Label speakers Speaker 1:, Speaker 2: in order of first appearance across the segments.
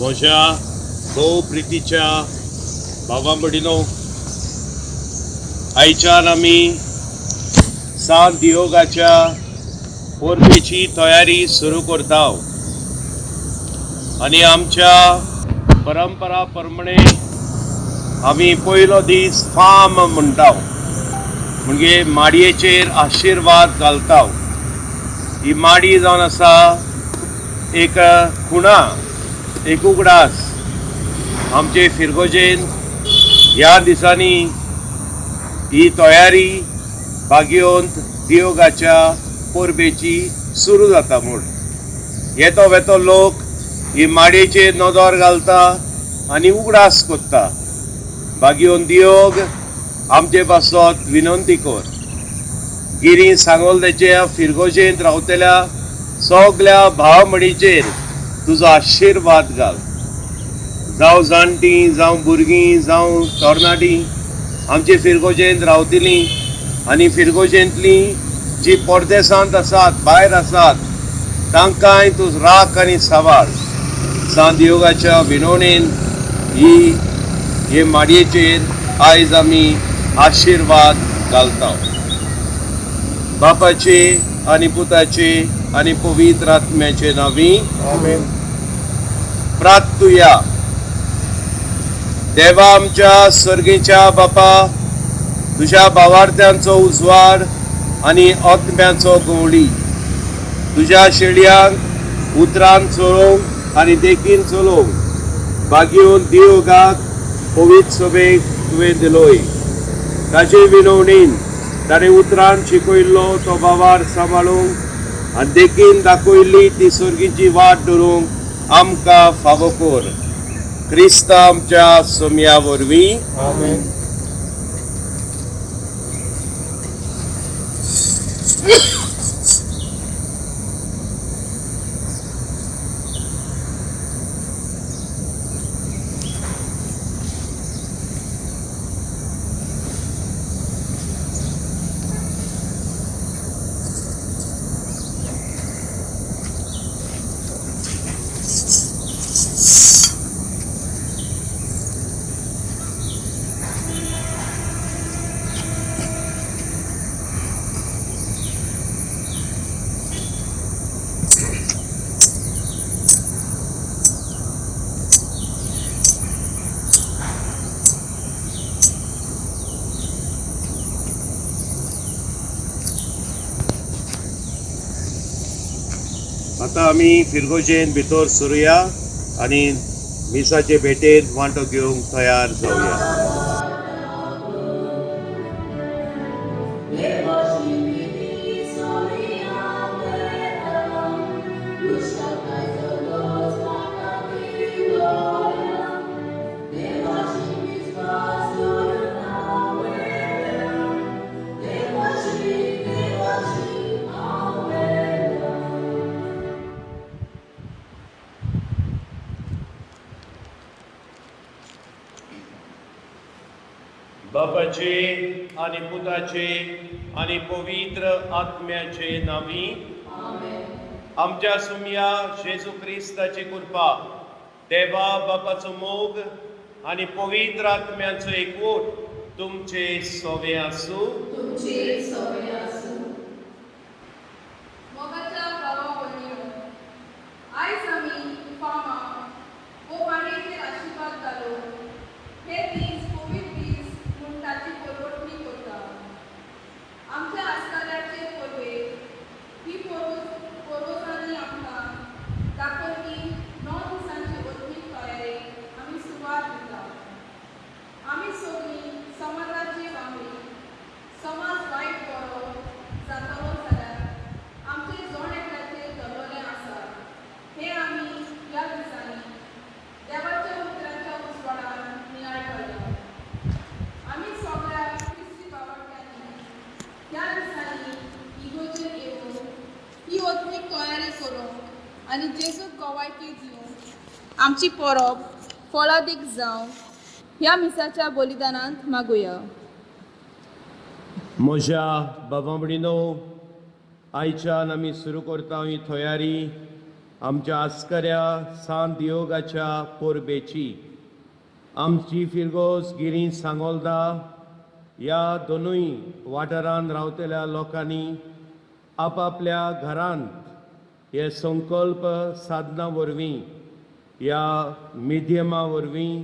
Speaker 1: म्हज्या भोव प्रितीच्या भावा भयणीनो, आयच्यान आमी सांत दियोगाच्या परबेची तयारी सुरू करता आनी आमच्या परंपरा प्रमाणे आमी पयलो दीस फाम म्हणटा, म्हणजे माडयेचेर आशिर्वाद घालता. ही माडी जावन आसा एक खुणा, एक उगडास. आमचे फिरगोजेन ह्या दिसांनी ही तयारी बागेवंत दियोगाच्या परबेची सुरू जाता. म्हूण येतो वेतो लोक ही माडयेचेर नदर घालता आनी उगडास करता. बागेवन दियोग आमचे पासत विनंती कर. गिरी सांगोल्डेच्या फिरगोजेंत रावतल्या सगल्या भाव म्हणीचेर तुजो आशिर्वाद घाल. जावं जाणटीं, जावं भुरगीं, जावं तरणाटीं आमचे फिरगोजेंत रावतलीं आनी फिरगोजेंतलीं जी परदेसांत आसात, भायर आसात, तांकांय तूं राख आनी सांबाळ. सांत योगाच्या विनवणेन ही हे माडयेचेर आयज आमी आशिर्वाद घालता. बापाचे आनी पुताचे आनी पवित्र आत्म्याचे नांवी
Speaker 2: आमेन.
Speaker 1: प्रार्थुया. देवा आमच्या सर्गीच्या बापा, तुज्या भावार्थ्यांचो उजवाड आनी आत्म्याचो गवळी तुज्या शेळयांक उतरान चलोवंक आनी देखीन चलोवंक बागेवन दियोगाक पवित्र सभेक तुवें दिलोय. ताजे विनवणीन ताणें उतरान शिकयल्लो तो बावार सांबाळूंक आनी देखीन दाखयल्ली ती सर्गीची वाट धरूंक आमकां फावो कर. क्रिस्ता आमच्या सोम्या वरवीं.
Speaker 2: आमेन.
Speaker 1: आता आमी फिरगोजेन भितर सरुया आनी मिसाचे भेटेंत वांटो घेवंक तयार जावया. बापाचे आनी पुताचे आनी पवित्र आत्म्याचे नांवी. आमच्या सुमया जेजू क्रिस्ताची कृपा, देवा बापाचो मोग आनी पवित्र आत्म्याचो एकवट तुमचे सोवे आसूं.
Speaker 3: मोगाच्या भावा भयणीनो, आयज आमी फामा वो माडयेचेर आशिर्वाद घालून हे दीस पवित्र दीस म्हूण ताची परवटणी करता. आमच्या आस्काराचे परबेक ही पोर्वजांनी आमकां दाखयल्ली 9 दिसांची आत्मीक तयारेक आमी सुरवात दिता. आमी सगळीं समाजाचे वांगडी. समाज वायट बरो जातलो जाल्यार आमचे जण एकल्याचेर धरलेलें आसा. हें आमी ह्या दिसांनी देवाच्या उतराच्या उजवाडान नियाळ करया. आमी सगळ्या क्रिस्ती बाबाट्यांनी ह्या दिसांनी इगोजेर येवन ही आत्मीक तयारी करूंक आनी जेजूक गवायकी दिवंक आमची परब फळादीक जावं ह्या मिसाच्या बलिदानांत मागुया.
Speaker 1: म्हज्या बाबा भयणीनो, आयच्यान आमी सुरू करता ही तयारी. आमच्या आस्कऱ्या सांत दियोगाच्या परबेची. आमची फिरगोज गिरी सांगोलदा ह्या दोनूय वाठारांत रावतल्या लोकांनी आपापल्या घरांत हे संकल्प साधना वरवीं, ह्या मिध्यमा वरवीं,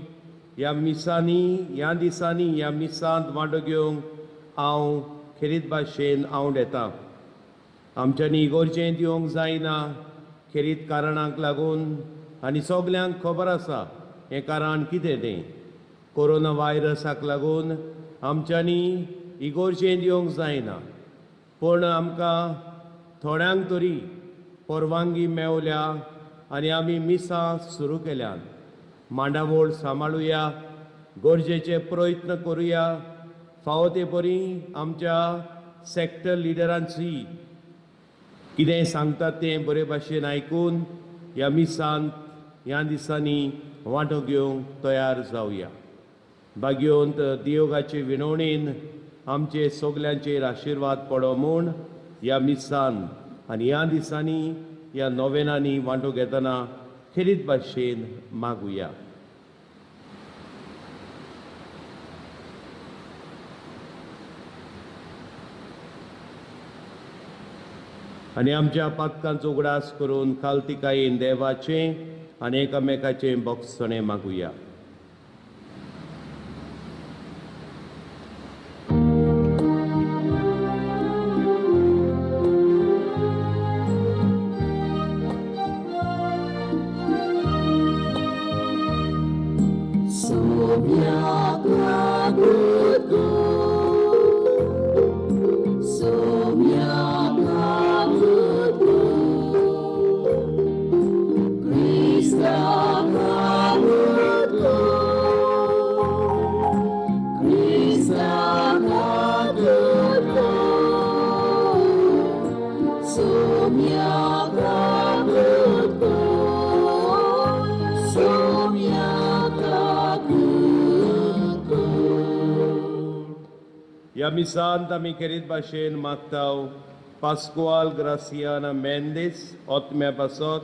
Speaker 1: ह्या मिसांनी, ह्या दिसांनी ह्या मिसांत वांटो घेवंक हांव खेरीत भाशेन आंवडेता. आमच्यांनी इगोर्जेंत येवंक जायना खेरीत कारणांक लागून, आनी सगल्यांक खबर आसा हें कारण कितें तें. कोरोना व्हायरसाक लागून आमच्यांनी इगोर्जेंत येवंक जायना, पूण आमकां थोड्यांक तरी परवानगी मेवल्या आनी आमी मिसां सुरू केल्यात. मांडावळ सांबाळुया, गरजेचे प्रयत्न करुया, फावो ते परी आमच्या सॅक्टर लिडरांची कितें सांगतात तें बरे भाशेन आयकून ह्या मिसांत ह्या दिसांनी वांटो घेवंक तयार जावया. भाग्यवंत दियोगाचे विनवणेन आमचे सगल्यांचेर आशिर्वाद पडो म्हूण ह्या मिसान आनी ह्या दिसांनी ह्या नोवेनांनी वांटो घेतना खेरीत भाशेन मागुया. आनी आमच्या पातकांचो उगडास करून कालतिकायेन देवाचें आनी एकामेकाचें बोगसणें मागुया. ह्या मिसांत आमी खेरीत भाशेन मागताव पास्कुआल ग्रासियाना मेंदीस ओतम्या पासत,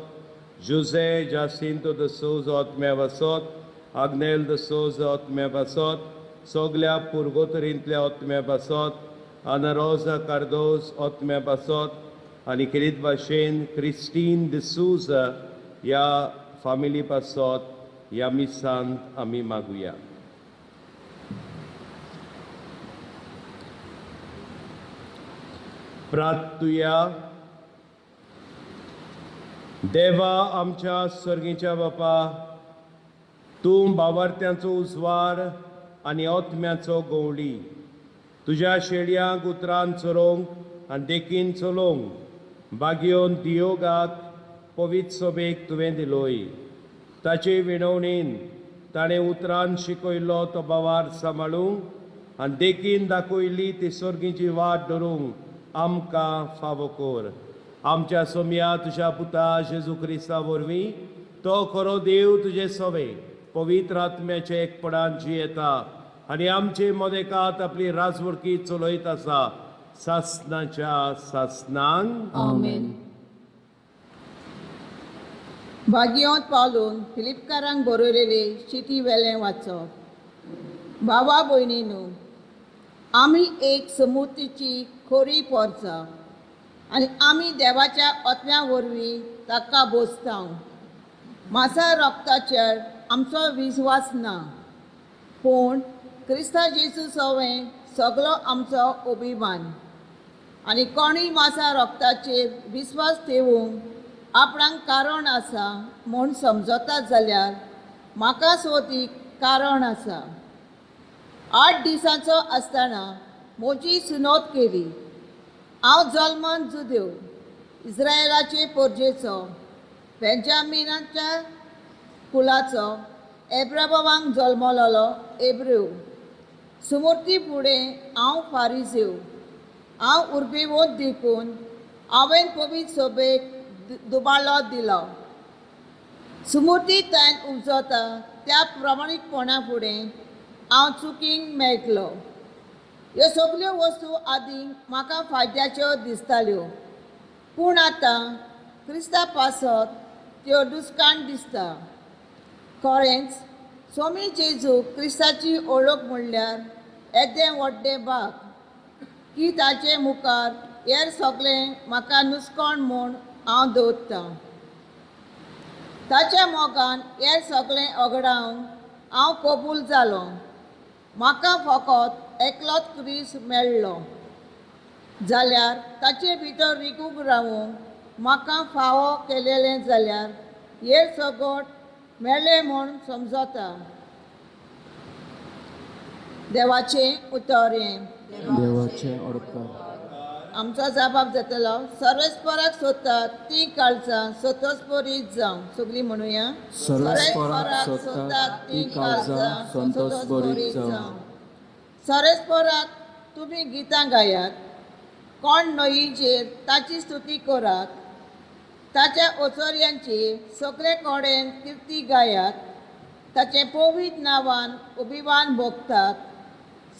Speaker 1: जुझे जासिंतो the सोज ओतम्या पासत, आग्नेल the सोज ओतम्या पासत, सगल्या पुर्गोतरींतल्या ओतम्या पासत, आना रोजा कार्दोज ओतम्या पासत आनी खेरीत भाशेन क्रिस्टीन डिसूज ह्या फामिली पासत ह्या मिसांत आमी मागुया. प्रार्थुया. देवा आमच्या सर्गीच्या बापा, तूं बावार्थ्यांचो उजवाड आनी ओतम्याचो गवळी, तुज्या शेळयांक उतरान चरोवंक आनी देखीन चलोवंक बागयोन दियोगाक पवित्र सभेक तुवें दिलोय. ताचे विणवणेन ताणें उतरान शिकयलो तो बावार सांबाळूंक आनी देखीन दाखयली ती सर्गीची वाट धरूंक आमकां फावो कर. आमच्या सोमया तुज्या पुता जेजू क्रिस्ता वरवीं तो खरो देव तुजे सवे पवित्र आत्म्याचे एकपणान जियेता आनी आमचे मदेकात आपली राजवडकी चलयत आसा सासनाच्या सासनांक.
Speaker 3: आमेन. भाग्यवंत पावलून फिलिपकारांक बरयलेले चिटी वेलें वाचप. भावा भयणीनू, आमी एक समुतीची खोरी पोरचा आनी आमी देवाच्या ओतम्या वरवीं ताका बोसता. मासा रोगताचेर आमचो विस्वास ना, पूण क्रिस्ता जेजू सवें सगलो आमचो अभिमान. आनी कोणूय मासा रोगताचेर विस्वास ठेवूंक आपणाक कारण आसा म्हूण समजता जाल्यार म्हाका सोदीक कारण आसा. 8 दिसांचो आसतना म्हजी सुनोत केली. हांव जल्मान जुदेव, इस्रायलाचे पोरजेचो, बेंजामिनाच्या कुलाचो, एब्राबावांक जल्मलोलो एब्रेव. सुमूर्ती फुडें हांव फारिजेव. हांव उर्बेवंत देखून हांवें पवित्र सभेक दुबाळो दिलो. सुमूर्ती तान उपजता त्या प्रमाणीकपणा फुडें हांव चुकींक मेळटलो. ह्यो सगल्यो वस्तू आदी म्हाका फायद्याच्यो दिसताल्यो, पूण आतां क्रिस्ता पासत त्यो लुस्कान दिसता. खरेंच स्वामी जेजू क्रिस्ताची ओळख म्हणल्यार येदें व्हडलें बाग की ताचे मुखार हेर सगळें म्हाका नुस्कोण म्हूण हांव दवरतां. ताच्या मोगान हेर सगळें ओगडावन हांव कबूल जालो. म्हाका फकत एकलोच क्रीस मेळ्ळो जाल्यार ताचे भितर रिगूंक रावूंक म्हाका फावो केलेलें जाल्यार हेर सगट मेळ्ळें म्हूण समजता. देवाचें उतर हें.
Speaker 2: देवाचे ओडकार.
Speaker 3: आमचो जबाब जातलो सर्वेस्पराक सोदतात ती काळजां संतोषभरीत जावं. सगळीं म्हणुया.
Speaker 2: सर्वेस्पराक सोदतात ती काळजां संतोषभरीत जावं.
Speaker 3: सर्वेस्पराक तुमी गितां गायात, कोण न्हंयचेर ताची स्तुती करात, ताच्या ओचोर्यांची सगळे कडेन किर्ती गायात, ताचें पवित्र नांवान अभिमान भोगतात.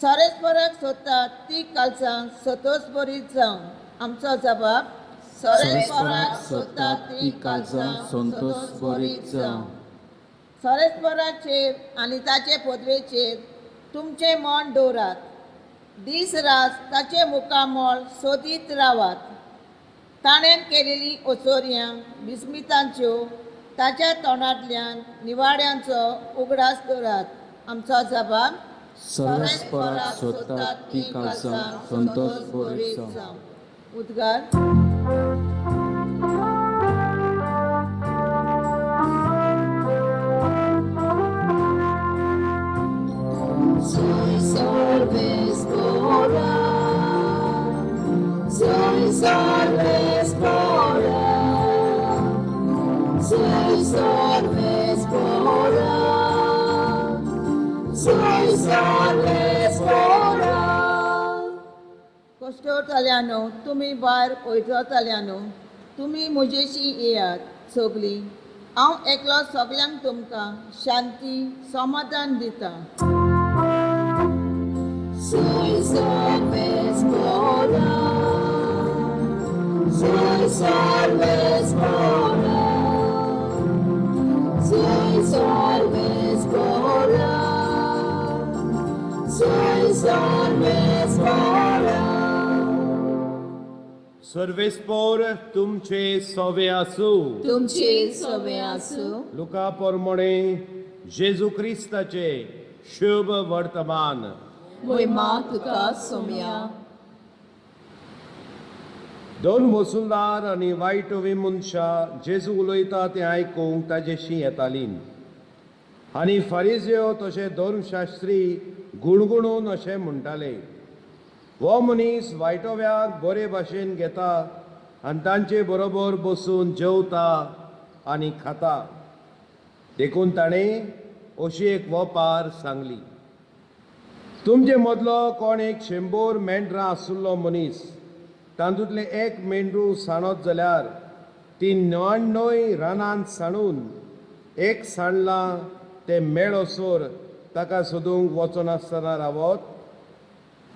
Speaker 3: सर्वेस्पराक सोदतात ती काळजां संतोषभरीत जावं. आमचो जबाब
Speaker 2: सर्वेस्पराक सोदतात ती काळजां संतोषभरीत जावं.
Speaker 3: सर्वेस्पराचेर आनी ताचे पदवेचेर तुमचें मन दवरात. दीस रात ताचे मुखामळ सोदीत रावात. ताणें केलेलीं ओचोर्यां विस्मितांच्यो ताच्या तोंडांतल्यान निवाड्यांचो उगडास दवरात. आमचो जबाब
Speaker 2: सर्वेस्पराक सोदतात ती काळजां संतोषभरीत जावं.
Speaker 3: उद्गार.
Speaker 4: Soy salve soy salve soy salve soy salve.
Speaker 3: कश्टवतल्यानो तुमी भायर वयतल्यानो तुमी म्हजेशी येयात सगळीं. हांव एकलो सगल्यांक तुमकां शांती समाधान दितां.
Speaker 4: Soy salve soy salve soy salve soy salve.
Speaker 1: सर्वेस्पोर तुमचे सवे आसूं.
Speaker 4: तुमचे सवे आसूं.
Speaker 1: लुका पोरमोणे जेजू क्रिस्ताचे शुभ वर्तमान.
Speaker 4: मोहिमा तुका सोम्या.
Speaker 1: दोन वसुलदार आनी वायट मनशां जेजू उलयता तें आयकूंक ताजेशी येतालीं आनी फारिजयो तशें धर्मशास्त्री गुणगुणून अशें म्हणटाले, हो मनीस वायटोव्याक बरे भाशेन घेता आनी तांचे बरोबर बसून जेवता आनी खाता. देखून ताणें अशी एक वपार सांगली, तुमचे मदलो कोण एक 100 मेंढरां आशिल्लो मनीस तातूंतलें एक मेंढरू सांडत जाल्यार ती 99 रानांत सांडून एक सांडलां तें मेळसर ताका सोदूंक वचनासतना रावत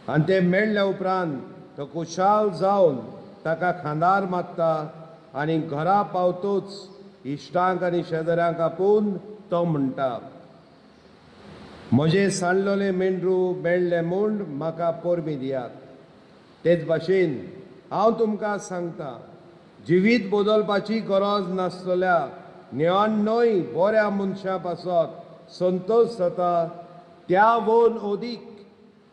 Speaker 1: आनी तें मेळ्ळ्या उपरांत तो खुशाल जावन ताका खांदार मारता आनी घरा पावतूच इश्टांक आनी शेजाऱ्यांक आपोवन तो म्हणटा, म्हजें सांडलेलें मेंढरू मेळ्ळें म्हूण म्हाका परबीं दियात. तेच भाशेन हांव तुमकां सांगता, जिवीत बदलपाची गरज नासतल्या 99 बऱ्या मनशां पासत संतोश जाता त्या वोन अदीक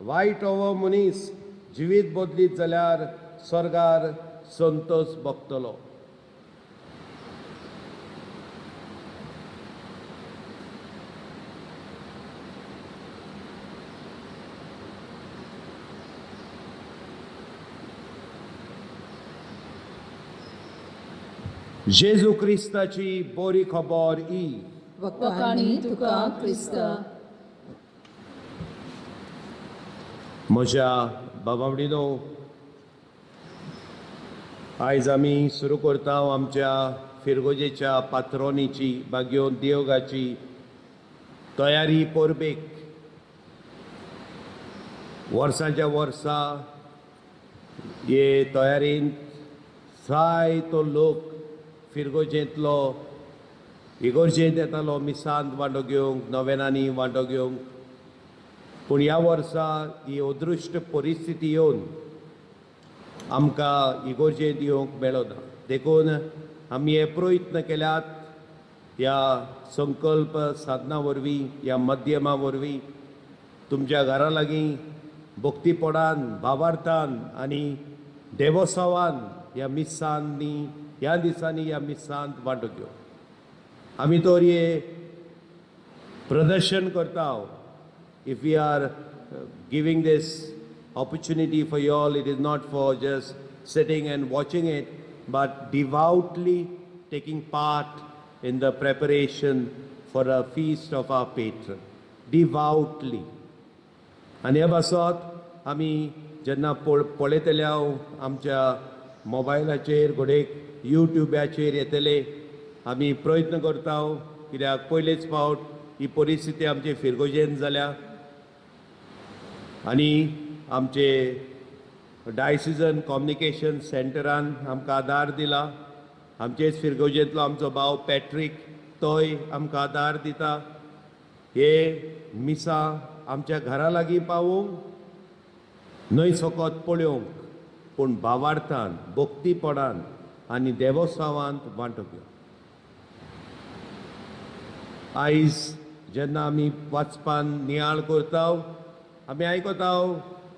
Speaker 1: वायट हो मनीस जिवीत बदलीत जाल्यार स्वर्गार संतोश भोगतलो. जेजू क्रिस्ताची बरी खबर ही.
Speaker 4: वखाणी तुका क्रिस्ता.
Speaker 1: म्हज्या बाबावडीनो, आयज आमी सुरू करता आमच्या फिरगोजेच्या पात्रोनीची बागयोन देवगाची तयारी परबेक. वर्साच्या वर्सा हे तयारेंत जायतो लोक फिरगोजेंतलो इगोर्जेंत येतालो मिसांत वांटो घेवंक, नोवेनांनी वांटो घेवंक. पूण ह्या वर्सा ही अदृश्ट परिस्थिती येवन आमकां इगोर्जेंत येवंक मेळना. देखून आमी हे प्रयत्न केल्यात ह्या संकल्प साधना वरवीं, ह्या माध्यमा वरवीं तुमच्या घरा लागीं भक्तीपणान, भावार्थान आनी देवोसावान ह्या मिसांनी, ह्या दिसांनी ह्या मिसांत वांटो घेवंक. आमी तर हे प्रदर्शन करता. If we are giving this opportunity for you all, it is not for just sitting and watching it, but devoutly taking part in the preparation for a feast of our patron. Devoutly. आनी हे पासत आमी जेन्ना पळयतले हांव आमच्या मोबायलाचेर, घडयेक युट्युबाचेर येतले, आमी प्रयत्न करता, कित्याक पयलेच फावट ही परिस्थिती आमची फिरगोजेन जाल्या आनी आमचे डायसिजन कम्युनिकेशन सेंटरान आमकां आदार दिला. आमचेच फिरगोजेंतलो आमचो भाव पॅट्रीक, तोय आमकां आदार दिता. हे मिसां आमच्या घरा लागीं पावोवंक, न्हय फकत पळोवंक, पूण भावार्थान, भक्तीपणान आनी देवोसावांत वांटो घेवंक. आयज जेन्ना आमी वाचपान नियाळ करता, आमी आयकता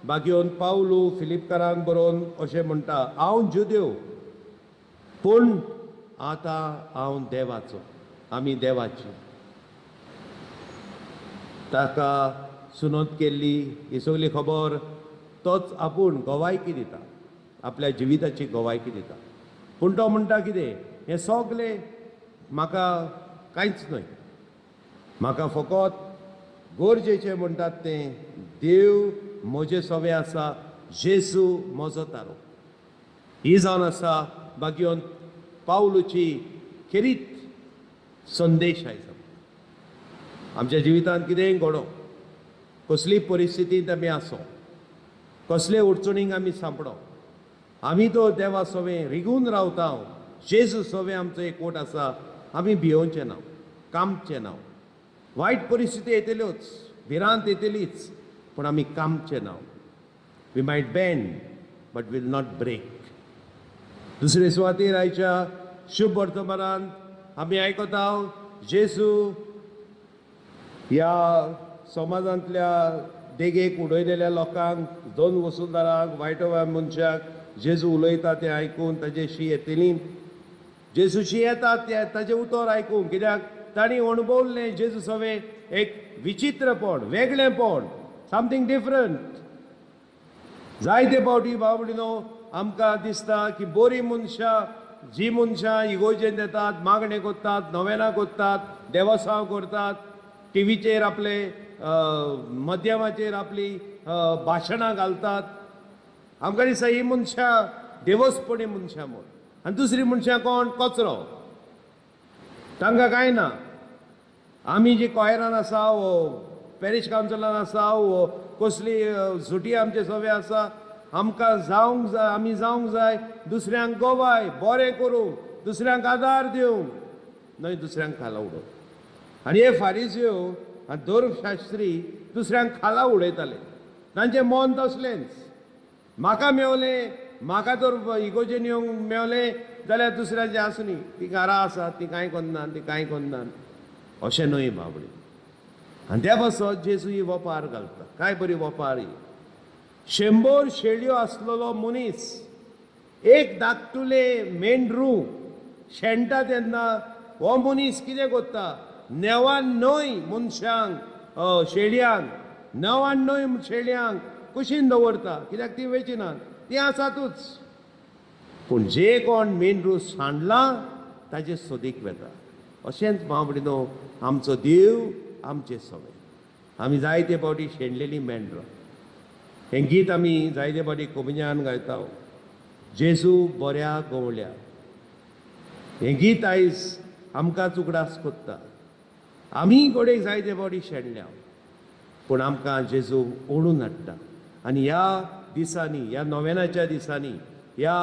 Speaker 1: बागयोन पावलू फिलिपकारांक बरोवन अशें म्हणटा, हांव जुदेव, पूण आतां हांव देवाचो, आमी देवाची. ताका सुनोत केल्ली ही सगली खबर तोच आपूण गवायकी दिता, आपल्या जिविताची गवायकी दिता. पूण तो म्हणटा कितें, हें सगलें म्हाका कांयच न्हय, म्हाका फकत गरजेचें म्हणटात तें देव म्हजें सवें आसा, जेजू म्हजो तारो. ही जावन आसा बागयोन पावलूची खेरीत संदेश. आयज आमच्या जिवितांत कितेंय घडो, कसलीय परिस्थितींत आमी आसो, कसले अडचणींक आमी सांपडो, आमी तो देवा सवें रिगून रावता, जेजू सवें आमचो एकवट आसा, आमी भियोवचें ना, कामचें ना. वायट परिस्थिती येतल्योच, भिरांत येतलीच, पूण आमी कामचें ना. We might bend but will not break. दुसरे सुवातेर आयच्या शुभ वर्तमानांत आमी आयकता, जेजू ह्या समाजांतल्या देगेक उडयलेल्या लोकांक, दोन वसुलदारांक, वायट मनशाक जेजू उलयता तें आयकून ताजेशी येतली, जेजूशी येतात ते ताजें उतर आयकूंक, कित्याक तांणी अणभवल्लें जेजू सवें एक विचित्रपण, वेगळेपण, समथींग डिफरंट. जायते फावटी भाव भयणीनो आमकां दिसता की बरीं मनशां, जी मनशां इगोर्जेंत येतात, मागणें करतात, नोवेनां करतात, देवसांव करतात, टिवीचेर आपले मध्यमाचेर आपली भाशणां घालतात, आमकां दिसता ही मनशां देवस्पणी मनशां म्हूण. आनी दुसरी मनशां कोण? कचरो, तांकां कांय ना. आमी जी कॉयरान आसा वो पॅरीश कावन्सिलान आसा वो कसली सुटी आमचे सवे आसा, आमकां जावंक जाय, आमी जावंक जाय दुसऱ्यांक गवाय, बरें करूंक, दुसऱ्यांक आदार दिवंक, न्हय दुसऱ्यांक खाला उडोवंक. आनी हे फारिज्यो आनी धर्मशास्त्री दुसऱ्यांक खाला उडयताले. तांचें मन तसलेंच, म्हाका मेवलें, म्हाका जर इगोजेन येवंक मेवलें जाल्यार दुसऱ्याचें आसूं न्ही, ती घरा आसा, ती कांय करना, ती कांय करना. अशें न्हय बाबडी. आनी त्या पासत जेजू ही वपार घालता. काय बरी वपार ही! 100 शेळयो आसलेलो मनीस एक धाकटुले मेंढरू शेणटा तेन्ना हो मनीस कितें करता? 99 मनशांक, शेळयांक, 99 शेळयांक कुशीन दवरता, कित्याक ती वेचिनात, ती आसातूच. पूण जे कोण मेंढरू सांडला ताजे सोदीक वेता. अशेंच भाव भयणीनो आमचो देव आमचे सवे. आमी जायते फावटी शेणलेली मेंढरां. हें गीत आमी जायते फावटी कोमिज्यान गायता, जेजू बऱ्या गवळ्या. हें गीत आयज आमकांच उगडास कोत्ता. आमी घडयेक जायते फावटी शेणल्या, पूण आमकां जेजू ओडून हाडटा. आनी ह्या दिसांनी, ह्या नोवेनाच्या दिसांनी, ह्या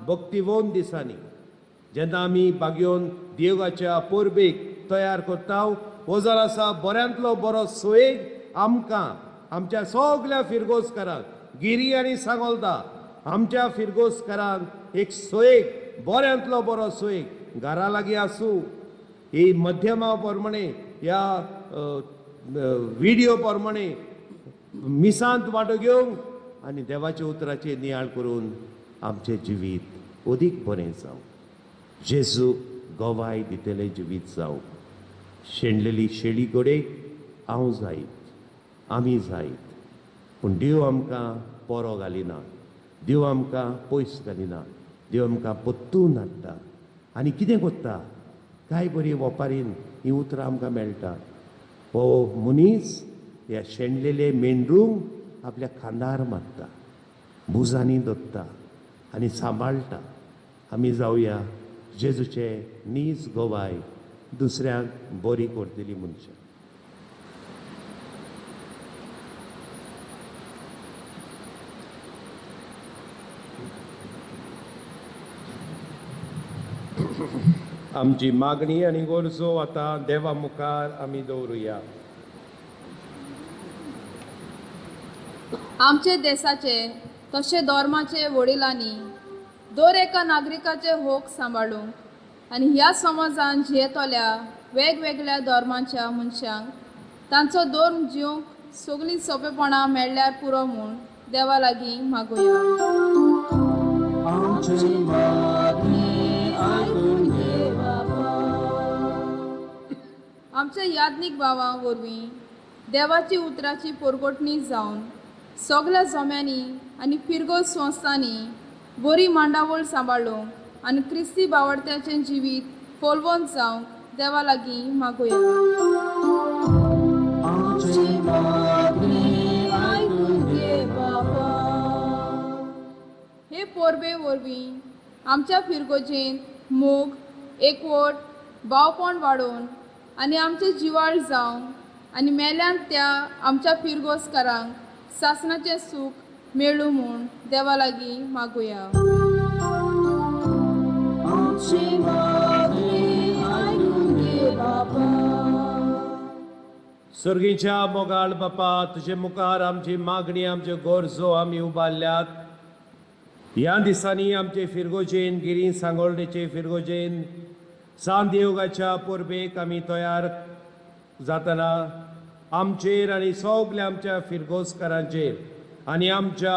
Speaker 1: भक्तिवोन दिसांनी, जेन्ना आमी बागयोन देवाच्या परबेक तयार करता. हो जावन आसा बऱ्यांतलो बरो सोयेग आमकां, आमच्या सगल्या फिरगोजकारांक, गिरी आनी सांगोलता आमच्या फिरगोजकारांक एक सोयेग, बऱ्यांतलो बरो सोयेग घरा लागीं आसूं, ही मध्यमा प्रमाणे ह्या विडियो प्रमाणे मिसांत वांटो घेवंक आनी देवाच्या उतराचेर नियाळ करून आमचें जिवीत अदीक बरें जावं, जेजू गवाय दितलें जिवीत जावं. शेणलेली शेळी गोडेक हांव जायत, आमी जायत, पूण देव आमकां पोरो घालिना, देव आमकां पयस घालिना, देव आमकां परतून हाडटा. आनी कितें करता काय बरी वपारीन हीं उतरां आमकां मेळटा. हो मनीस ह्या शेणलेले मेंढरूंक आपल्या खांदार मारता, भुजांनी दोत्ता आनी सांबाळटा. आमी जावया जेजूचे नीज गवाय दुसऱ्यांक बरी करतली मनशां. आमची मागणी आनी गरजो आतां देवा मुखार आमी दवरुया.
Speaker 5: आमचे देसाचे तशें धर्माचे वडिलांनी दर एका नागरिकाचे होक सांबाळूंक आनी ह्या समाजान जियेतल्या वेगवेगळ्या धर्मांच्या मनशांक तांचो धर्म जिवंक सगळीं सोंपेपणां मेळ्ळ्यार पुरो म्हूण देवा लागीं मागुया.
Speaker 2: आमची मागणी आयकून घे बाबा.
Speaker 5: आमच्या याज्ञीक भावां वरवीं देवाची उतराची पोरगोटणी जावन सगल्या जम्यांनी आनी फिरगोज संस्थांनी बरी मांडावळ सांबाळूंक आनी क्रिस्ती बावडत्याचें जिवीत फोलवंत जावंक देवा लागीं मागुया.
Speaker 2: आमची मागणी आयकून घे बाबा.
Speaker 5: हे पोरबे वरवीं आमच्या फिरगोजेंत मोग, एकवट, भावपण वाडोवन आनी आमचें जिवाळ जावंक आनी मेल्यान त्या आमच्या फिरगोजकारांक सासणाचें सूख मेळूं म्हूण देवा लागीं मागुया.
Speaker 4: आमची मागणी आयकून घे बाबा.
Speaker 1: सर्गीच्या मोगाळ बापा, तुजे मुखार आमची मागणी, आमच्यो गरजो आमी उबारल्यात. ह्या दिसांनी आमचे फिरगोजेन, गिरी सांगोल्डेचे फिरगोजेन सांत देवगाच्या परबेक आमी तयार जातना आमचेर आनी सगल्या आमच्या फिरगोजकारांचेर आनी आमच्या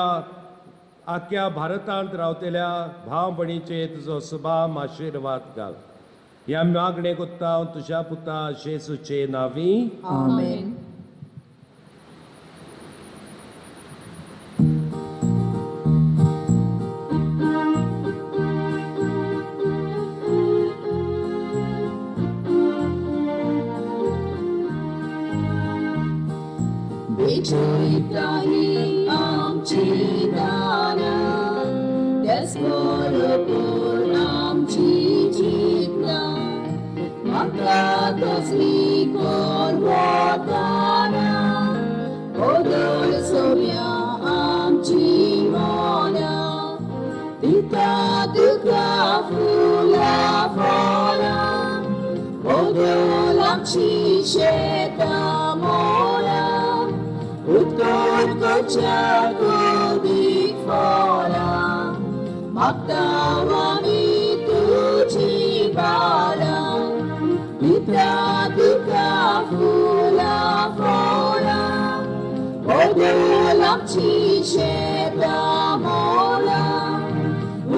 Speaker 1: आख्या भारतांत रावतल्या भाव भयणीचेर तुजो सुभाम आशिर्वाद घाल. ह्या मागणे कोत्ता तुज्या पुता जेजूचे नांवी.
Speaker 4: आमेन. बेचोयताही आमची दानां, तेच बरोबर आमची जितनां. म्हाका तसली कोरवताना, ओदोळ सोम्या आमची मनां. दिता तुका फुलां फळां, ओदोळ आमची शेतां मोलां. उत्कट करच्या कुडीक फळां, मागता आमी तुजी बाळां. दिता तुका फुलां फळां, ओदोळ आमची शेतां मोलां.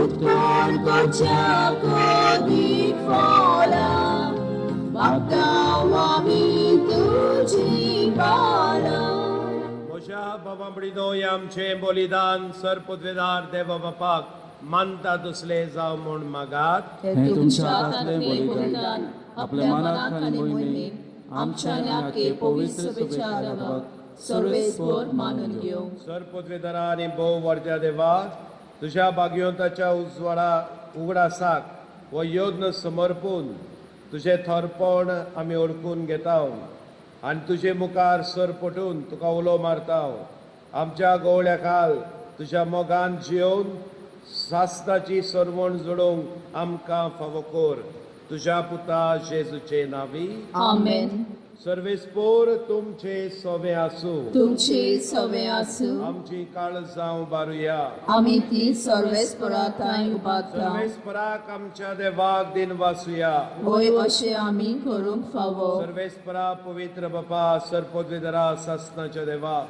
Speaker 4: उत्कट करच्या कुडीक फळां, मागता आमी तुजी बाळां.
Speaker 1: म्हज्या बाबा भयणीनो, हें आमचें बलिदान सर पदवेदार देवा बापाक मानता दुसले जावं म्हूण मागात.
Speaker 2: हें तुमच्या हातांतलें बलिदान आपल्या मनाक आनी मोहिमेक आमच्या आनी आखे पवित्र सभेच्या आदाराक
Speaker 4: सर्वेस्पर मानून घेवं.
Speaker 1: सर पदवेदारा आनी भोव वर्ज्या देवा, तुज्या भाग्यवंताच्या उजवाडा उगडासाक हो यज्ञ समर्पून तुजें थोरपण आमी ओळखून घेता आनी तुजे मुखार सर पटून तुका उलो मारता. आमच्या गवळ्या खाल तुज्या मोगान जियोवन सासणाची सरवण जोडोवंक आमकां फावो कर. तुझ्या पुता जेजूचे नावी.
Speaker 4: आमेन.
Speaker 1: सर्वेस्पोर तुमचे सोवे आसूं.
Speaker 4: तुमचे सवे आसूं.
Speaker 1: आमची काळजां उबारुया.
Speaker 4: आमी ती सर्वेस्पराताय उबारता.
Speaker 1: सर्वेस्पराक आमच्या देवाक दिन वासुया.
Speaker 4: वय, अशें आमी करूंक फावो.
Speaker 1: सर्वेस्परा, पवित्र बापा, सर्पोद्विधरा सासनाच्या देवा,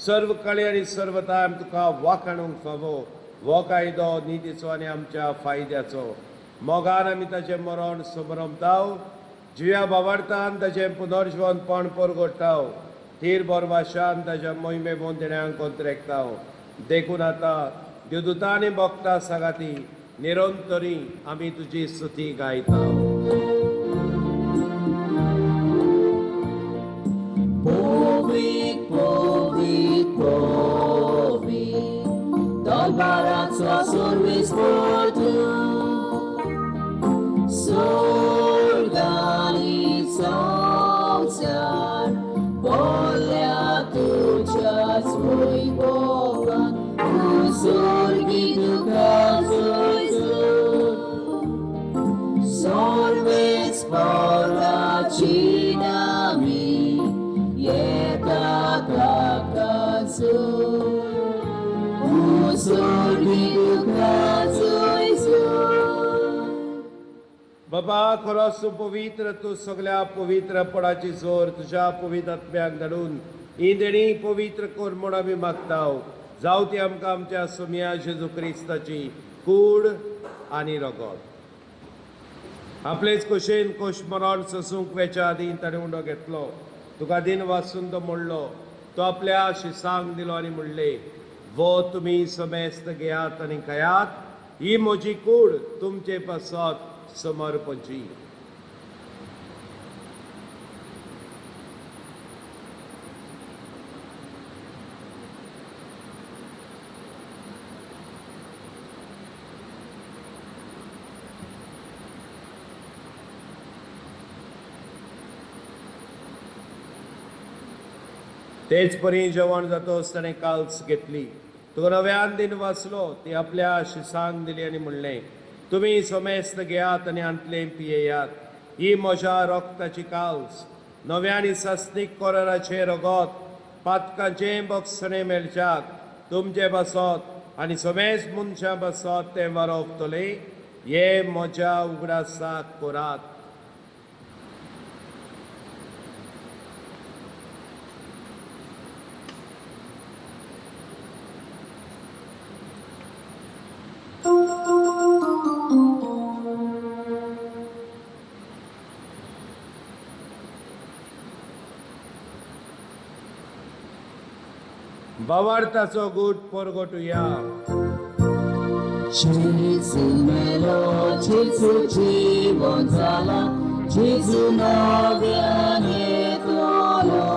Speaker 1: सर्व कळे आनी सर्व तायम तुका वाखाणूंक फावो हो कायदो नितीचो आनी आमच्या फायद्याचो. मोगान आमी ताचें मरण समरमताव, जिव्या बाबार्थान ताचें पुनर्जिवनपण परगोडटाव, थीर बोरवाशान ताच्या मोहिमे बोंदेण्यांक कोंत्रेकताव. देखून आतां देवदूता आनी भक्ता सांगाती निरंतरी आमी तुजी स्तुती गायता.
Speaker 4: Povik, povik, povik, Dolbaranțo survis portu, Surgali sauțar, Bolea tucea spui bogan, Cu surghi duca zuizu, Sorves poracina mi, Ieta tacazu, Usurghi duca zuizu.
Speaker 1: बाबा, खरोच तूं पवित्र, तूं सगळ्या पवित्रपणाची जोर. तुज्या पवित्र आत्म्याक धाडून ही देणी पवित्र कर म्हूण आमी मागता. जावं ती आमकां आमच्या सोमया जेजू क्रिस्ताची कूड आनी रगत. आपलेच खोशेन खोश मरण सोसूंक वेच्या आदीं ताणें उंडो घेतलो, तुका दिन वाचून तो म्हणलो, तो आपल्या शिसांक दिलो आनी म्हणलें, वो तुमी समेस्त घेयात आनी खायात. ही म्हजी कूड तुमचे पासत समर्पची. तेच परी जेवण जातोच ताणें काल्स घेतली, तुका नव्यान दिन वाचलो, ती आपल्या शिसांक दिली आनी म्हणलें, तुमी समेस्त घेयात आनी हांतलें पियेयात. ही म्हज्या रक्ताची काल्स, नव्या आनी सासनीक कोराराचें रगत, पातकांचें बक्षणें मेळच्याक तुमचे पासत आनी समेस्त मनशां पासत तें वारोवतलें. हे म्हज्या उगडासाक करात. भावार्थाचो गूट परगटुया.
Speaker 4: Gesù melo, Gesù जीवन जाला, Gesù नव्याने तोलो.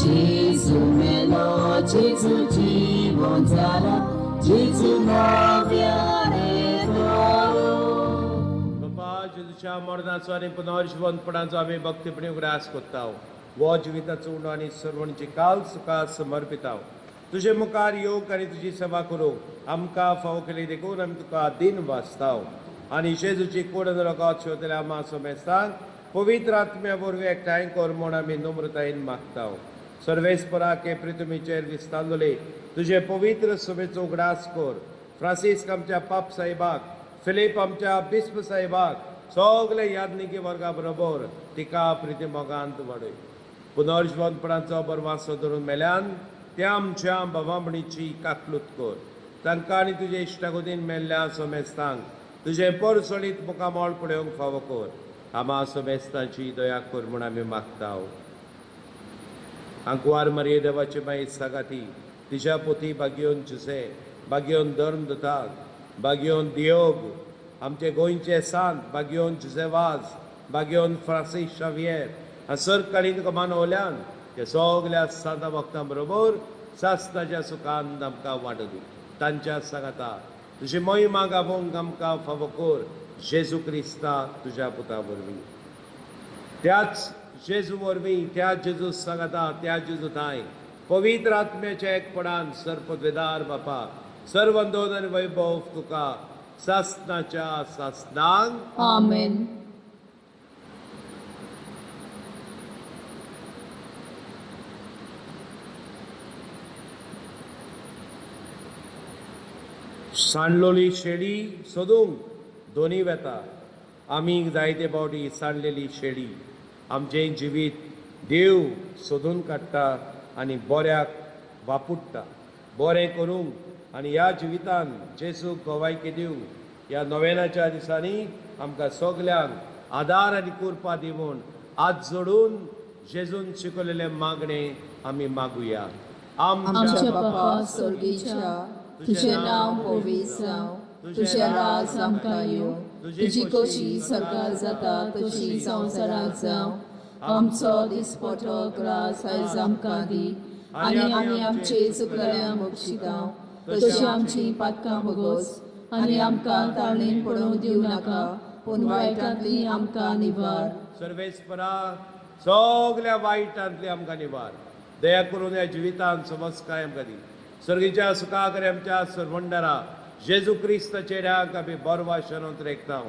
Speaker 4: Gesù melo, Gesù जीवन जाला, Gesù नव्याने तोलो.
Speaker 1: बाबा, जेजूच्या मरणाचो आनी पुनर्जिवंतपणाचो आमी भक्तीपणी उगडास करता. हो जिविताचो उंडो आनी सर्वणची काल तुका समर्पिताव. तुजे मुखार येवंक आनी तुजी सेवा करूंक आमकां फावो केली देखून आमी तुका दिन वाचताव. आनी जेजूची कोड आनी रगत शेवतल्या आमा समेस्तांक पवित्र आत्म्या वरवीं एकठांय कर म्हूण आमी नम्रतायेन मागताव. सर्वेस्परा के प्रितुमीचेर विस्तारले तुजे पवित्र सभेचो उगडास कर. फ्रांसीस्क आमच्या पाप साहेबाक, फिलीप आमच्या बिस्प साहेबाक, सगळे यादनिकी वर्गा बरोबर तिका प्रिती मोगांत वाडय. पुनर्जिवंतपणाचो बरवासो धरून मेल्यान त्या आमच्या बाबामणीची काकलूत कर. तांकां आनी तुजे इश्टागोदीन मेल्ल्या समेस्तांक तुजें परसोळीत मुखामळ पळोवंक फावो कर. आमा समेस्तांची दया कर म्हूण आमी मागता. आंकवार मारये देवाची माई सागाती, तिच्या पोती बागयोन जुसे, बागयोन धर्म दुताक, बागयोन दियोग, आमचे गोंयचे सांत बागयोन जुसे वाज, बागयोन फ्रांसीस शावियर आनी सरकारीन तुका मानवल्यान ते सगल्या सांता भक्तां बरोबर सासनाच्या सुखान आमकां वांटो दी. तांच्या सांगाता तुजी मोहिमा गावोंक आमकां फावो कर, जेजू क्रिस्ता तुज्या पुता वरवीं. त्याच जेजू वरवीं, त्या जेजू सांगाता, त्या जेजू थांय पवित्र आत्म्याच्या एकपणान सर्पद्वेदार बापा, सर्व अंदोलन आनी वैभव तुका सासनाच्या सासनांक.
Speaker 4: आमेन.
Speaker 1: सांडलोली शेळी सोदूंक दोनी वेता. आमी जायते फावटी सांडलेली शेळी आमचें जिवीत देव सोदून काडटा आनी बऱ्याक वापुडटा, बरें करूंक आनी ह्या जिवितान जेजूक गवायकी दिवंक. ह्या नोवेनाच्या दिसांनी आमकां सगल्यांक आदार आनी कुरपा दिवन हात जोडून जेजून शिकवलेलें मागणें आमी मागुया.
Speaker 4: आमच्या बापा स्वर्गीच्या, तुजें नांव पवित्र जावं, तुजें राज आमकां येवं, तुजी खोशी सरकार जाता तशी संवसाराक जावं. आमचो दिसपटो ग्रास आयज आमकां दी आनी आमी आमचे चुकलल्यांक बक्षिता तशी आमची पातकां भोगोस आनी आमकां ताळणेन पडोवंक दिवं नाका, पूण वायटांतली आमकां निवार.
Speaker 1: सर्वेस्परा, सगल्या वायटांतली आमकां निवार. दया करून ह्या जिवितान समजकाय आमकां दी. सर्गीच्या सुखाक आमच्या सरवंडरा जेजू क्रिस्त चेड्याक आमी बरवा शरणोत रेखता,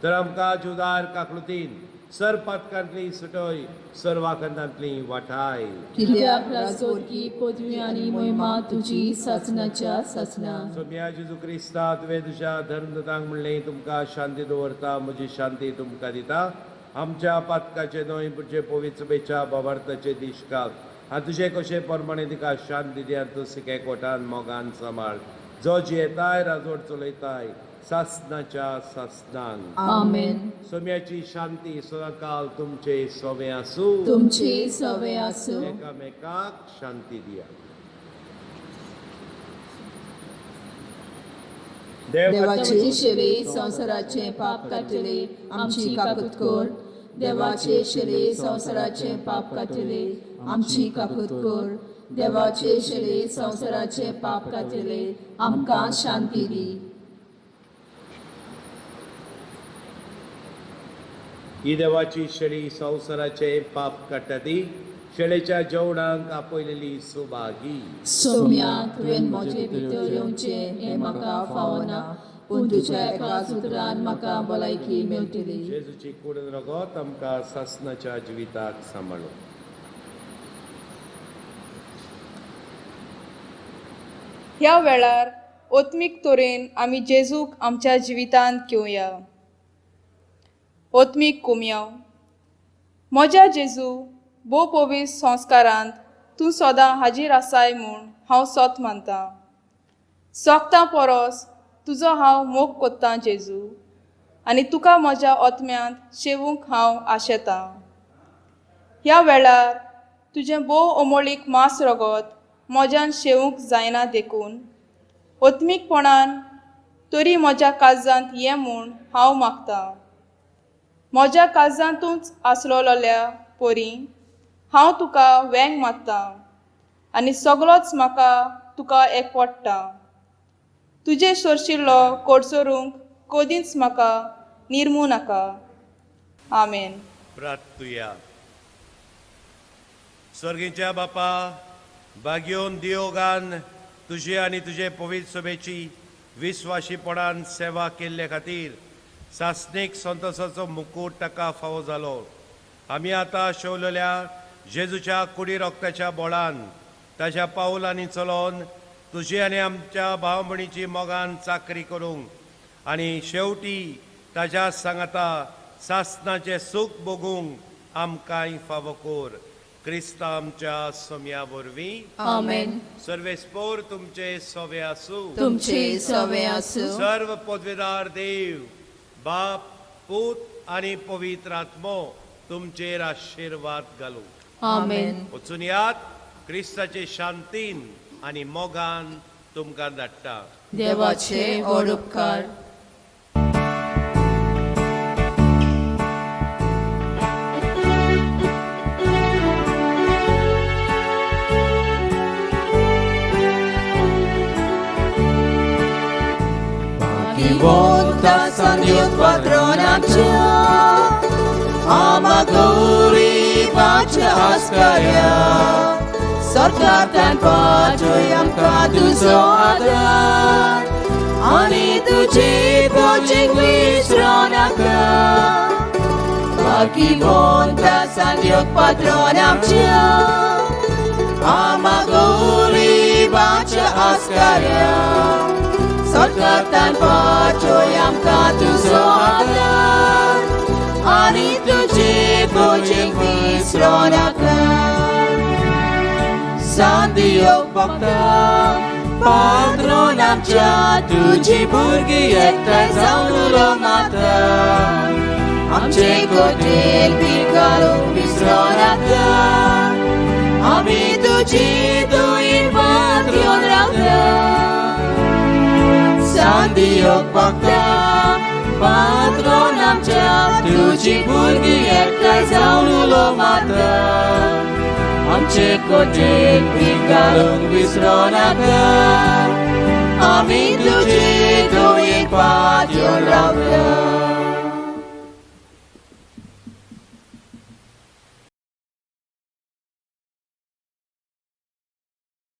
Speaker 1: तर आमकां जुदार काकलुतीन सर पातकांतली सुटय, सर्वाखंडांतली वाठाय.
Speaker 4: कित्याक राजवटकी पदवी आनी महिमा तुजी सासणाच्या सासणा.
Speaker 1: सोम्या जेजू क्रिस्ता, तुवें तुज्या धर्मदूतांक म्हणलें, तुमकां शांती दवरता, म्हजी शांती तुमकां दिता. आमच्या पातकाचे न्हय तुजे पवित्र सभेच्या बाबार्थाचे दीश घाल आनी तुजे कशे प्रमाणे तिका शांती दी आनी तूं सिके कोटान मोगान सांबाळ, जो जियेताय राजवट चलयताय सासनाच्या सासनांक.
Speaker 4: आमेन.
Speaker 1: सोम्याची शांती सदांकाल तुमचे सोवे आसूं.
Speaker 4: तुमचे सवे आसूं.
Speaker 1: एकामेकाक शांती दिया.
Speaker 4: देवाचे शरीर संवसाराचे पाप काडटले, आमची काकूत कर. देवाचे शरीर संवसाराचे पाप काडटले, आमची काकूत कर. देवाचे शरीर संवसाराचे पाप काडटले, आमकां शांती दी.
Speaker 1: ही देवाची शेळी संवसाराचे पाप काडटा ती शेळेच्या जेवणाक आपयलेली सुभागी.
Speaker 4: सोम्या, तुवें म्हजे भितर येवचें हें म्हाका फावना, पूण तुज्या एका सुत्रान म्हाका भलायकी मेळटली.
Speaker 1: जेजूची कूड रगत आमकां सासनाच्या जिविताक सांबाळू.
Speaker 5: ह्या वेळार ओत्मीक तरेन आमी जेजूक आमच्या जिवितांत घेवया. ओत्मीक कोमयाव. म्हज्या जेजू, भोव पवित्र संस्कारांत तूं सदां हाजीर आसाय म्हूण हांव सोत मानतां. सोगतां परस तुजो हांव मोग कोत्तां जेजू, आनी तुका म्हज्या ओत्म्यांत शेवूंक हांव आशेतां. ह्या वेळार तुजें भोव अमोळीक मांस रगत म्हज्यान शेवूंक जायना देखून ओत्मीकपणान तरी म्हज्या काळजांत ये म्हूण हांव मागतां. म्हज्या काळजांतूच आसलोल्या परी हांव तुका वेंग मारतां आनी सगळोच म्हाका तुका एकवडटा. तुजे सोरशिल्लो कोडसोरूंक कदींच म्हाका निर्मू नाका. आमेन.
Speaker 1: प्रार्थुया. स्वर्गीच्या बापा, भाग्योन दियोगान तुजे आनी तुजे पवित्र सभेची विस्वाशीपणान सेवा केल्ले खातीर सासणीक संतोसाचो मुकूट ताका फावो जालो. आमी आतां शेवलेल्या जेजूच्या कुडी रोगताच्या बोळान ताच्या पावलांनी चलोवन तुजी आनी आमच्या भाव भयणीची मोगान चाकरी करूंक आनी शेवटी ताज्या सांगाता सासनाचें सूख भोगूंक आमकांय फावो कोर. क्रिस्ता आमच्या सोम्या वरवीं.
Speaker 4: आमेन.
Speaker 1: सर्वेस्पोर तुमचे सोवे आसूं.
Speaker 4: तुमचे सवे आसूं.
Speaker 1: सर्व पदवेदार देव बाप, पूत आनी पवित्र आत्मो तुमचेर आशिर्वाद घालूं.
Speaker 4: आमेन.
Speaker 1: वचून यात, क्रिस्ताचे शांतीन आनी मोगान तुमकां धाडटा.
Speaker 4: देवाचे व्हड उपकार.
Speaker 6: Volta San Dios patronacha, Amaguri baca askaya, Sarkar tanpa joyam kadu zoadar, आनी तुजी पोचीक विसरो नाका. बाकिवंता सांद्योग पात्रोन आमच्या, आमागोलिबाच्या आस्कार्या, सरकारतान पाचोय आमकां तुजो आदार आनी तुजी पोचीक विसरो नाका. सांदियोग भक्ता पात्रोन आमच्या, तुजी भुरगीं एकठांय जावन उलो मारता, आमचे कोटेर भीक घालूंक विसरो नाका. आमी तुजी दुयीन पात्रोन रावता. सांदियोग भक्ता पात्रोन आमच्या, तुजी भुरगीं एकठांय जावन उलो मारता, आमचे कोटेर भीक घालूंक विसरो नाका. आमी तुजी दुयीन पात्रोन रावता.